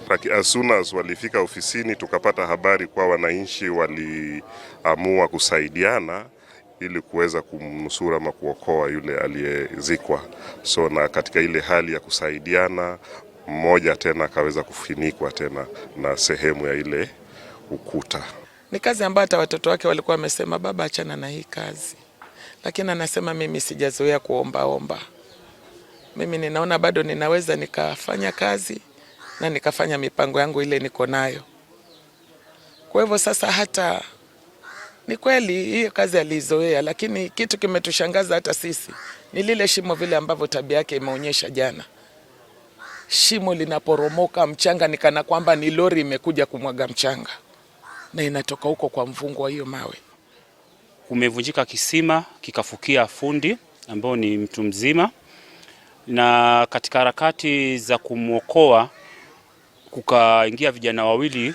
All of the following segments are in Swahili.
As soon as walifika ofisini, tukapata habari kwa wananchi waliamua kusaidiana ili kuweza kumnusura ama kuokoa yule aliyezikwa. So na katika ile hali ya kusaidiana, mmoja tena akaweza kufunikwa tena na sehemu ya ile ukuta. Ni kazi ambayo hata watoto wake walikuwa wamesema, "Baba, achana na hii kazi," lakini anasema, "Mimi sijazoea kuombaomba. Mimi ninaona bado ninaweza nikafanya kazi na nikafanya mipango yangu ile niko nayo." Kwa hivyo sasa, hata ni kweli hiyo kazi alizoea, lakini kitu kimetushangaza hata sisi ni lile shimo, vile ambavyo tabia yake imeonyesha jana. Shimo linaporomoka mchanga ni kana kwamba ni lori imekuja kumwaga mchanga na inatoka huko kwa mvungu wa hiyo mawe. Kumevunjika kisima kikafukia fundi ambao ni mtu mzima, na katika harakati za kumwokoa kukaingia vijana wawili.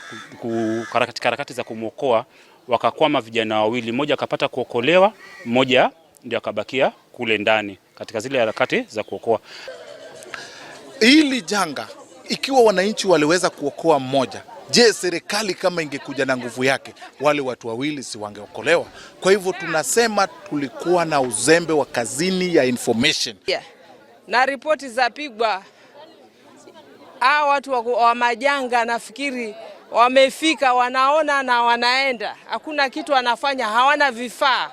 Katika harakati za kumwokoa wakakwama vijana wawili, mmoja akapata kuokolewa, mmoja ndio akabakia kule ndani katika zile harakati za kuokoa. Hili janga, ikiwa wananchi waliweza kuokoa mmoja, je, serikali kama ingekuja na nguvu yake, wale watu wawili si wangeokolewa? Kwa hivyo tunasema tulikuwa na uzembe wa kazini ya information. Yeah. Na ripoti za pigwa, hawa watu wa majanga nafikiri wamefika, wanaona na wanaenda, hakuna kitu wanafanya, hawana vifaa.